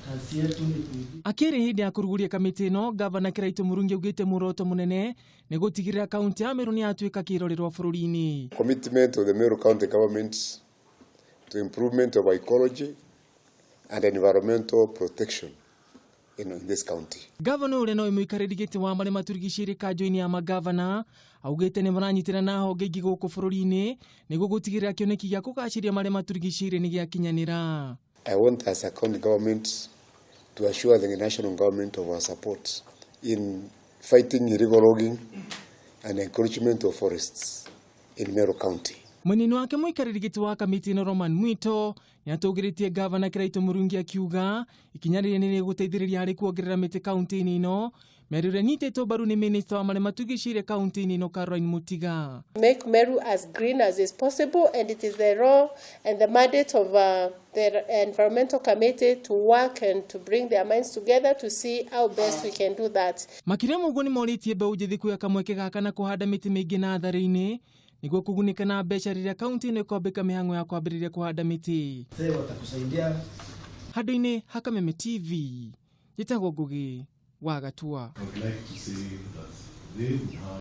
Kazi yetu ni kuibi. Akĩrĩ hĩndĩ ya kũrugũria kamĩtĩ ĩno, Gavana Kĩraitũ Mũrungi augĩte muoroto mũnene nĩ gũtigĩrĩra kaunti ya Meru nĩ yatuĩka kĩrorerwa bũrũri-inĩ. Commitment of the Meru County government to improvement of ecology and environmental protection in this county. Gavana ũrĩa nowe mũikarĩri gĩtĩ wa marĩa matũrigicĩirie kanjũ-inĩ ya magavana augĩte nĩ maranyitĩra na honge ingĩ gũkũ bũrũri-inĩ nĩguo gũtigĩrĩra kĩoneki gĩa kũgacĩria marĩa matũrigicĩirie nĩ gĩakinyanĩra. I want as a county government to assure the national government of our support in fighting illegal logging and encroachment of forests in Meru County. Mwena-inĩ wake, mũikarĩri gĩtĩ wa kamĩtĩ ĩno Roman Mwito nĩatũgĩrĩtie Gavana Kĩraitũ Mũrungi, akiuga ikinya rĩrĩ nĩ rĩgũteithĩrĩria harĩ kuongerera mĩtĩ kaunti-inĩ ĩno, mĩario ĩrĩa ĩnyitĩtwo mbaru nĩ minista wa marĩa matũrigicĩirie kaunti-inĩ ĩno Caroline Mũtiga. Make Meru as green as is possible, and it is the role and the mandate of the Environmental Committee to work and to bring their minds together to see how best we can do that. Makĩria ma ũguo, nĩ morĩtie mbeũ njĩthĩ kuoya kamweke gaka na kũhanda mĩtĩ mĩingĩ natharĩ-inĩ nĩguo kũgunĩka na mbeca rĩrĩa kaunti ĩno ĩkwambĩka mĩhang'o ya kwambĩrĩria kũhanda mĩtĩ. Wazee watakusaidia. Handũ-inĩ ha Kameme TV, njĩtagwo Ngũgĩ wa Gatua. I would like to say that they would have